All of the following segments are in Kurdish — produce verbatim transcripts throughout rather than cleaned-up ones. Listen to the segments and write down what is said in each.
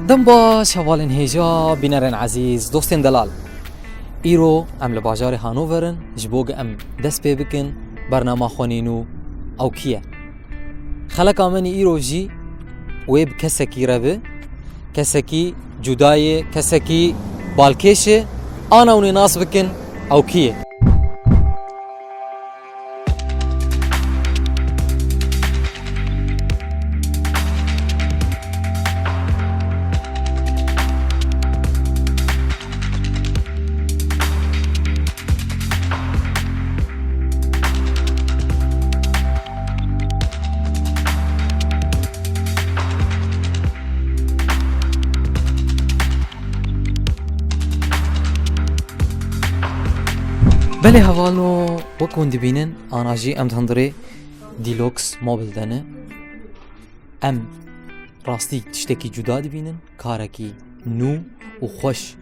Dem baş, hevalên hêja, bînerên ezîz, dostên delal. Îro em li bajarê Hanover in, ji bo ku em dest pê bikin bernama xwe nî nû ew kî ye. Xeleka me nî îro jî wê bi kesekî re bi, kesekî cuda ye, kesekî balkêş e, ana hûn ê nas bikin ew kî ye. Belê hevalno, wek hûn dibînin, ana jî em di hundirê Dilox Mobil de ne. Em rastî tiştekî cuda dibînin, karekî nû û xweş.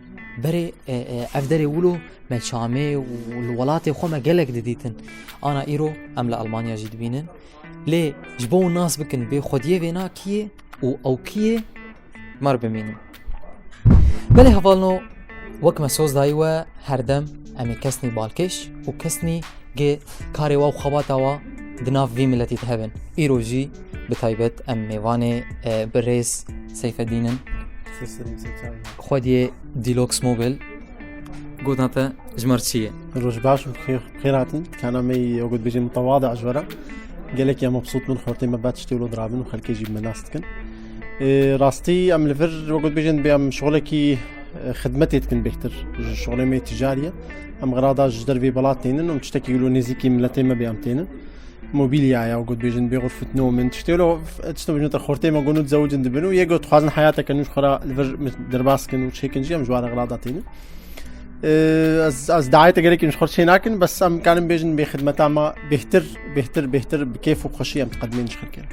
Berê, e, e, ev derê wilo me çamê û li welatê xwe me gelek didîtin. Ana îro em li Almanya jî dibînin. Lê ji bo nas bikin bê xwediyê vêna kî ye û ew kî ye, mar bimînin. Belê hevalno, wek me soz dayî we, herdem em ê kesnî balkêş û kesnî gê karê wa û xebata wa di nav vî miletî de hebin. Îro jî bi taybet em mêvanê, e, birêz Seyfedîn in. Serserî, serçavî. Xwediyê Dilox Mobil. Gotina te ji me re çi ye? Roj baş û bi xêr, bi xêr hatin. Kana me yî, ew got bêjin, mutewadi ji we re. Gelek ya mebsût bin, xortê me bat tiştê wilo dirabin û xelkê jî bi me nas dikin. Ê, rastî em li vir, ew got bêjin, bê em şixulekî, e, xidmetê dikin bêhtir. Ji şixulê me ticarî ye. Em xirada ji dervê belat tênin û tiştekî wilo nêzîkî miletê me bê em tênin. Mobilya ya, ew got bêjin, bê xurfitno min. Tiştê wilo, tiştê bêjin te xortê me got nû dizewicin dibin û yê got dixwazin heyateke nû ji xwe re li vir derbas kin û çêkin jî em ji wan re xirada tênin. Ee, ez, ez dawetê gelekî ji xwe çê nakin, bes em karin bêjin bê xidmeta me bêhtir, bêhtir, bêhtir bi kêf û xweşî em diqedimên ji xelkê re.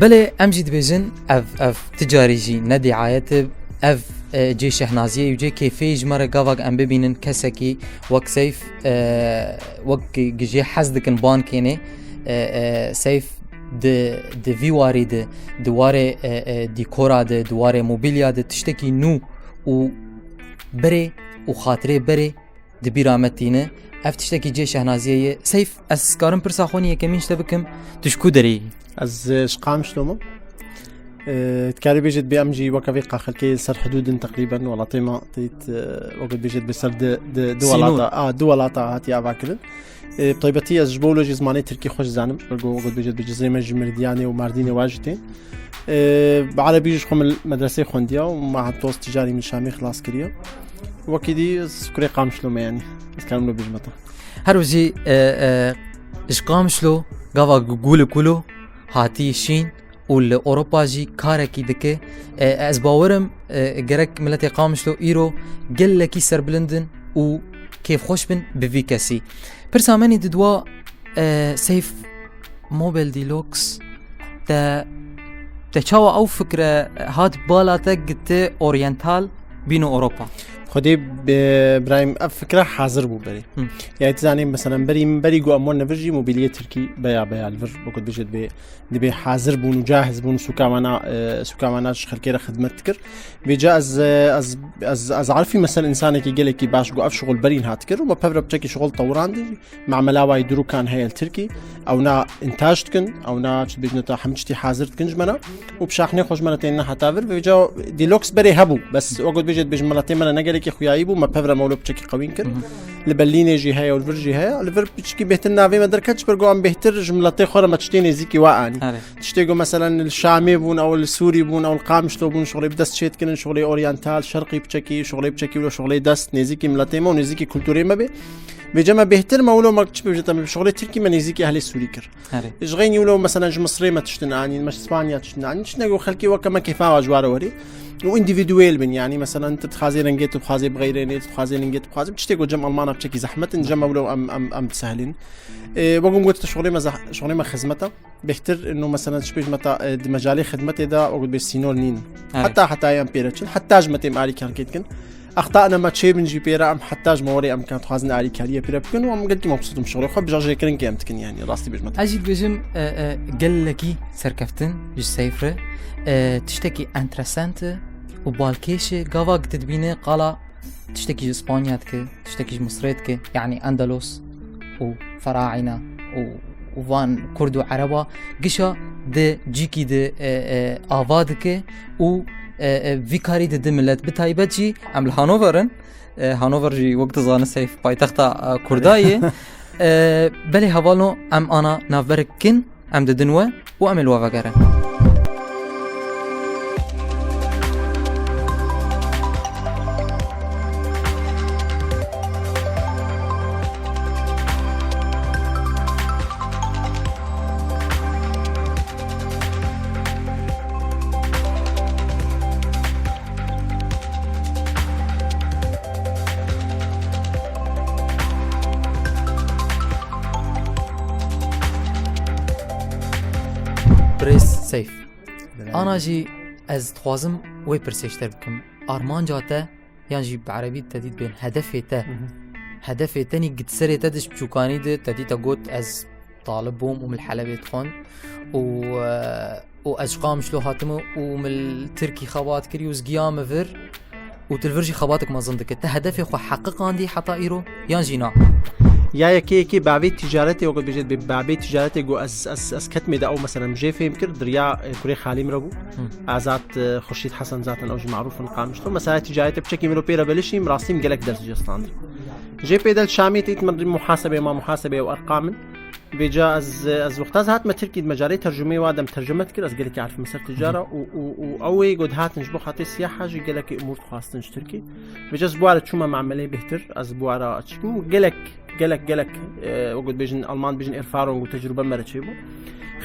Belê, em jî dibêjin, ev, ev ti carî jî ne dîayet e, ev, e, cê şehnaziyê û cê kêfê ji me re gavak em bibînin kesekî wek Seyf, e, wek gi-, gijê hez dikin ban kênê, e, e, Seyf di, di vî warî de, di warê, e, e, dîkora de, di warê mobilya de tiştekî nû û berê û xatirê berê di bîra me tîne. Ev tiştekî cê şehnaziyê ye. Seyf, ez karim pirsa xwe nî yekemîn ji te bikim, tu ji ku derê yî? Ez, e, ji Qamişlo me. E, dikarî bêjit bê em jî weke vê qaxilkê li ser hidûd in teqrîben, welatê me têt, e, weke bêjit bi ser di, di, di Sînor. Welata, a, di welata hatiye avakirin. E, bi taybetî ez ji bo wilo jî zimanê tirkî xweş dizanim. Ji ber ku weke bêjit bi Cizrê me jî Mirdiyanê û Mardînê wa jî tên. E, bi erebî jî ji xwe min medreseyê xwendiya û ma hetoz ticarî min Şamê xilas kiriye. Wekî dî ez kurê Qamişlo me yanî. Ez karim lo bêjim heta. Her wî jî, e, e, ji Qamişlo gava gul û kulo hatî şîn û li Ewropa jî karekî dike. E, ez bawerim, e, gerek miletê Qamişlo îro gelekî serbilind in û kêfxweş bin bi vî kesî. Pirsa me nî di dua, e, Seyf Mobil Deluxe, te, te çawa ew fikre hat bala te gite oryantal bîno Ewropa? Xwedê, e, Birahîm, ev fikre hazir bû berê. Hı. Yani, tu zanî, mesela, berî, berî ku em wan nevir jî mobiliyê tirkî beya, beya li vir, wekû dibêjit, bê, dibê hazir bûn û cahiz bûn û sûka wana, e, sûka wana ji xelkê re xidmet dikir. Vêca ez, e, ez, ez, ez arifî, mesela, însanekî gelekî baş ku ev şixul berîn hat dikir û me pevre piçekî şixul tewirandî. Mamela wayî dirûkan heye li Tirkî. Ewna întaj dikin, ewna çi dibêjin te, hemî tiştî hazir dikin ji me re. Û bi şaxnê xwe ji me re têne heta vir. Vêca Deluxe berê hebû. Bes wek dibêje, dibêjin miletê me re ne gelekî xuyayî bû. Me pevre me wilo piçekî qewîn kir. Hı hı. Li Berlînê jî heye û li vir jî heye. Li vir piçekî bêhtir navê me derket, ji ber ku em bêhtir ji miletê xwe re me tiştê nêzîkî we anî. Erê. Tiştê ku meselen li Şamê bûn, ew li Sûrî bûn, ew li Qamişlo bûn, şixulê bi dest çê dikirin, şixulê oryantal, şerqî piçekî, şixulê piçekî wilo şixulê dest, nêzîkî miletê me û nêzîkî kulturê me bê. Vêca me bêhtir me wilo me çi bêjin te, me şixulê tirkî me nêzîkî ehlê sûrî kir. Erê. Ji xeynî wilo meselen ji Misirê me tiştin anîn, me ji Spanya tiştin anîn. Tiştine ku xelkê weke me kêfa we ji ware werê. Û individuel bin, yanî meselen tu dixwazê rengê tu bixwazê bixeyrênê, tu dixwazê lingê tu bixwazê. Tiştê ku cem Almana piçekî zehmet in, cem me wilo em, em, em disehelîn. Ê, wek hûn got, şixulê me zeh-, şixulê me xizmet e. Bêhtir ino meselen çi bêjim te, e, di mecalê xidmetê de, wek bê sînor nîn. Erê. Heta, heta em pê re çin, heta ji me têm alîkarkê dikin. Exta ne me çê bin jî pê re, em heta ji me werê em kan dixwazin alîkariyê pê re bikin û em gelkî mebsût in bi şixulê xwe, bijajêkirin ke em dikin, yanî rastî bêjim te. Ez jî dibêjim, e, e, gelekî serkeftin ji Seyf re, e, tiştekî enteresant e. û balkêşê gava tu dibîne qala tiştekî ji Spanya dike, tiştekî ji Misrê dike, yanî Endelos û Feraîne û, û van Kurd û Ereba gişa di cîkî di, e, e, ava dike û, e, e, vî karî di di milet, bi taybet jî em li Hanover in. E, Hanover jî wek dizane Seyf paytexta, e, Kurda ye. E, belê hevalno em ana navberek kin, em didin we û em ê li we vegerin. Birêz Seyf. Ana jî ez dixwazim wê pirsê ji te bikim. Armanca te, yan jî bi erebî te dît bên hedefê te. Hı hı. Hedefê te nî git serê te di ji piçûkanî de te dî te got, ez talib bûm û min li Helebê dixwend. Û, e, û ez ji Qamişlo hatime û min li Tirkî xebat kirî û ez giya min vir. Û tu li vir jî xebatek mezin dike. Te hedefê xwe heqiqandî heta îro yan jî na? Ya yekê yekê bavê ticaretê, wekî bêjê bê-, bavê ticaretê got ez, ez, ez ketmê de ew mesela min jê fêm kir, di riya, e, kurê xalî min re bû. Hı. Azad, e, Xurşîd Hesen zaten ew jî marûf in Qamişlo. Mesela ticaretê piçekî min ro pê re belişîm, rastî min gelek ders jê standî. Jê pê de li Şamê têt min muhasebê ma muhasebê ew erqam in. Vêca ez, ez wexta ez hatime Tirkî di mecalê tercumeyê wa dem tercume dikir, ez gelekî arifime ser ticara û, û, û ew ê got hatin ji bo xatê siyaha jî gelekî umûr dixwastin ji Tirkî. Vêca ez bi wa re çûme mameleyê bêhtir, ez bi wa re çikim û gelek, gelek, gelek, e, wekî dibêjin, Alman dibêjin Erfahrung û tecrube me re çêbû.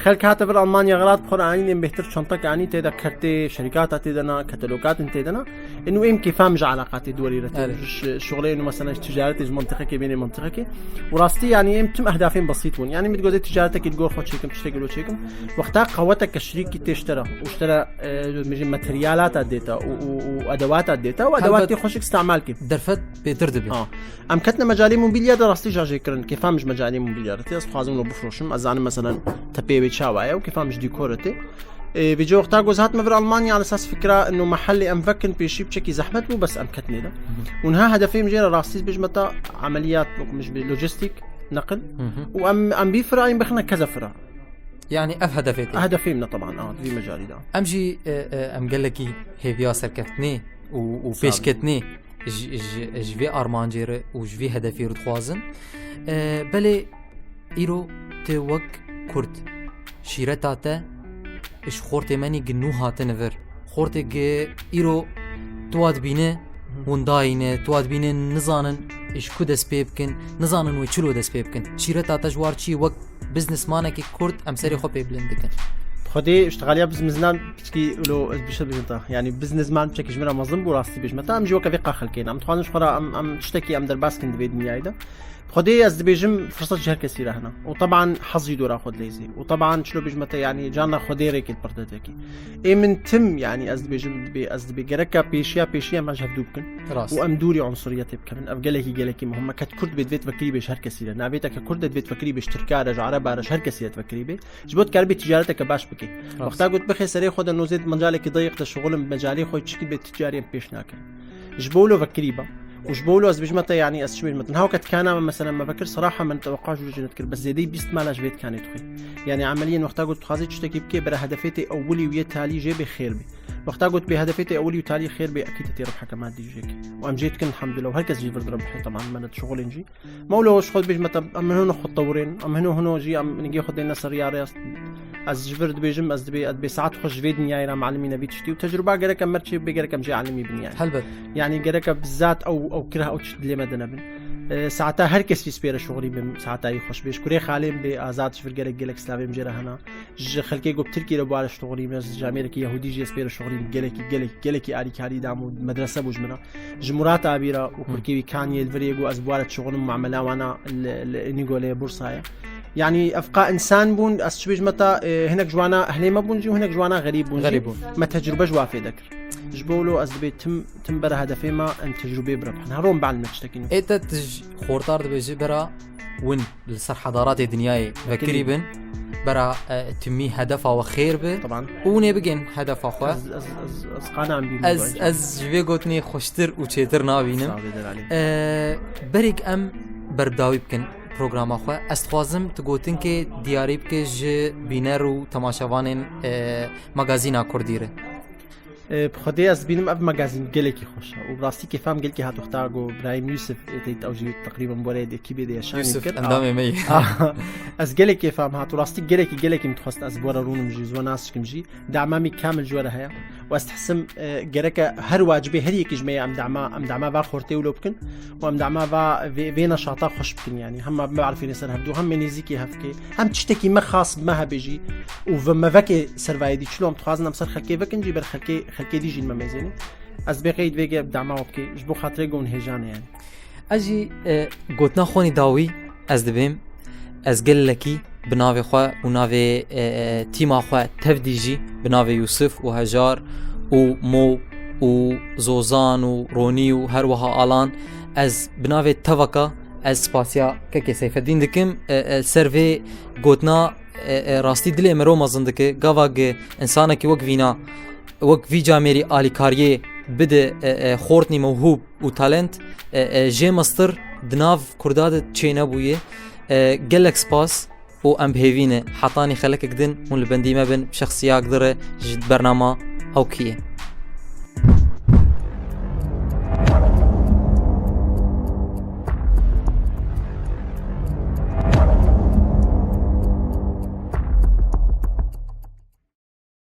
Xelk hate vir Almanya, xelat bi xwe re anîn ên bêhtir çantek anî, tê de kertê şerîkata tê de na, katalokatin tê de na. Inu êm kêfa min ji eleqatê di werî re tê. Evet. Ji şuxulê inu mesela ji ticaretê ji mintixekê bênê mintixekê. Û rastî yanî êm tim ehdafên besît bûn. Yanî min digote ticaretekî li gor xwe çêkim, tiştekî lo çêkim. Wexta qeweteke şirîkî tê ji te re û ji te re, e, dibêjin materyalata dêta û, û, û edewata dêta û Helbet. edewatê xweşik îstemal kê. Derfet bêtir dibe. Ha. Em ketine mecalê mobilya de rastî jajê kirin. Kêfa min ji mecalê mobilya re tê. Ez dixwazim lo bifroşim. Ez zanim mesela tepeyê wê çawa ye û kêfa min ji dîkor re tê. Ê, vêca wexta ku ez hatime vir Almanya, li esas fikra ino mehelê em vekin pêşî piçekî zehmet bû, bes em ketnê de. Hı hı. Û niha hedefê min jê re rastî bêjme te emeliyat, wek min ji bê lojistîk, neqil. Hı hı. Û em, em bî fira, em bixine keze fira. Yanî ev hedefê te? Hedefê min e, teban, a, di vî mecalî de. Em jî, e, e, em gelekî hêviya serkeftinê û, û Sağ ol. pêşketinê ji, ji, ji vê armancê re û ji vê hedefê re dixwazin. E, belê îro tu wek Kurd, şîreta te ji xortê me nî gi nû hatine vir. Xortê gi îro tu wa dibîne windayî ne, tu wa dibîne nizanin ji ku dest pê bikin, nizanin wê çilo dest pê bikin. Şîreta te ji war çi wek businessmanekî Kurd em serê xwe pê bilind dikin. Xwedê îştixaliya bizmiznan piçkî lo ez bişe bêjim te. Yanî biznesman piçekî ji min re mezin bû, rastî bêjme te. Em jî weke vê qaxilkê ne. Em dixwazin ji xwe re em, em tiştekî em derbas kin di vê dinyayê de. Xwedê ez dibêjim firsat ji her kesî re hene. Û teban hez jî dora xwe dileyzê. Û teban çilo bêjme te yanî carna Xwedê rêkê li pir de vekî. Ê min tim yanî ez dibêjim dibê, ez dibê gereka pêşiya pêşiya me ji hevdû bikin. Rast. Û em dûrî unsuriyetê bikevin. Ev gelekî gelekî muhim e. Ke Kurd bê divê vekirî bê ji her kesî re. Nabê te ke Kurd de divê vekirî bê ji Tirka re, ji Ereba re, ji her kesî re vekirî bê. Ji bo dikaribê ticareteke baş bikê. Rast. Wexta got bixê serê xwe de nozê di mecalekî dayîq de şixulim bi mecalê xwe çikî bê ticariyê pêş nakin. Ji bo wilo vekirî be. Û ji bo wilo ez dibêjime te, yanî ez çi bêjime te. Niha weke tikana me, mesela me vekir, seraha min teweqa ji wilo jê nedikir. Bes zêdeyî bîst mala ji vê tikanê dixwî. Yanî emeliyen wexta got dixwazî tiştekî bikê, bere hedefê tê ewilî û yê talî jê bê xêr bê. Wexta got bê hedefê tê ewilî û talî xêr bê, ekîd tê ribheke madî jê ke. Û em jê dikin elhamdulillah. Û her kes jî vir di ribhê teman me ne dişixulên jî. Mewla xwe dibêjme te, em hino xwe tewirên, em hino hino jî em nigê xwe dêne ser ya rêst. Ez ji vir dibêjim, ez dibê, ez dibê saet xwe ji vê dinyayê re melimî nebî tiştî û tecrûba gerek em merçê bê, gerek em jê elimî binyayê. Helbet. Yanî gerek e bi zat ew, ew kireh, ew çi dilê me de nebin. E, saeta her kesî spêre şoxirî bim, saeta yî xweş bê. Ji kurê xalê min bê, Azad ji vir gelek, gelek slavê min jê re hena. Ji xelkê ku bi Tirkî re bi wa re şoxirî me, ji Amêrikê Yehûdî jî spêre şoxirî min gelekî, gelek, gelekî alîkarî dam û medrese bû ji min re. Ji Murat abî re û Hı. kurkê wî Kanyê li vir yê ku ez bi wa re dişuxulim, muamela wana li, li Inigo lê Bursa ye. Yanî evqa însan bûn, ez çi bêjime te, e, hinek ji wana ehlê me bûn jî û hinek ji wana xerîb bûn jî. Xerîb bûn. Me tecrûbe ji wa fê dekir. Ji bo wilo ez dibê tim, tim bere hedefê me em tecrûbê birevin. Her ron bal me tiştekî nû. Ê te tu ji xortar dibêjî bera win li ser hedaratê dinyayê vekirî Vekirî. bin. bera e, timî hedefa we xêr bi. Taban. Û nê bigên hedefa xwe. Ez, ez, ez, ez qanam bîm. Ez, ez ji vê gotinê xweştir û çêtir nabînim. Sağ ol, Delal. E, berêk em berdawî bikin programa xwe. Ez dixwazim tu gotinkê diyarî bike ji bîner û temaşevanên e, magazîna Kurdî re. E, bi xwedê ez bînim ev magazîn gelekî xweş e. Û bi rastî kêfam gelkî hat wexta go Brahim Yusuf, e, teyt ew jî teqrîben borê de kî bê de yaşanî Yusuf kir. endamê me ye. Ah, ez gelek kêfam hat û rastî gelekî gelekî min dixwest ez bora rûnim jî, zwe nas dikim jî. Dema me kamil ji we re heye. Û ez dihsim, e, gereke her wacibê her yekî ji me ye em dema, em dema va xortê wilo bikin. Û em dema va vê, vê neşata xweş bikin yani. Hem me biarifîne ser hevdû, hem me nêzîkî hevkê, hem tiştekî me xas bi me hebe jî. Û ve me vekê ser vayê dî çilo em dixwazin em ser xelkê vekin jî ber xelkê, xelkê dî jî me mêzênin. Ez bê qeyd vê ge dema we bikê. Ji bo xatirê gon hêjane yani. Ez jî e, gotina xwe nî dawî ez dibêm. Ez gelekî bi navê xwe û navê e, tîma xwe tev dî jî bi navê Yusuf û Hejar û Mo û Zozan û Ronî û her wiha Alan ez bi navê tevaka ez spasiya kekê Seyfeddîn dikim. E, e, ser vê gotina e, e, rastî dilê min ro mezin dike. Gava gi insanekî wek vîna, wek vî camêrî alîkariyê bide e, e, xortnî mewhûb û talent e, e, jê mestir di nav Kurda de çênebûye. E, gelek spas û em bi hêvî ne. Hetanî xelekek din hûn li bendî me bin, bi şexsiyak dire ji bernama Ewkiyê.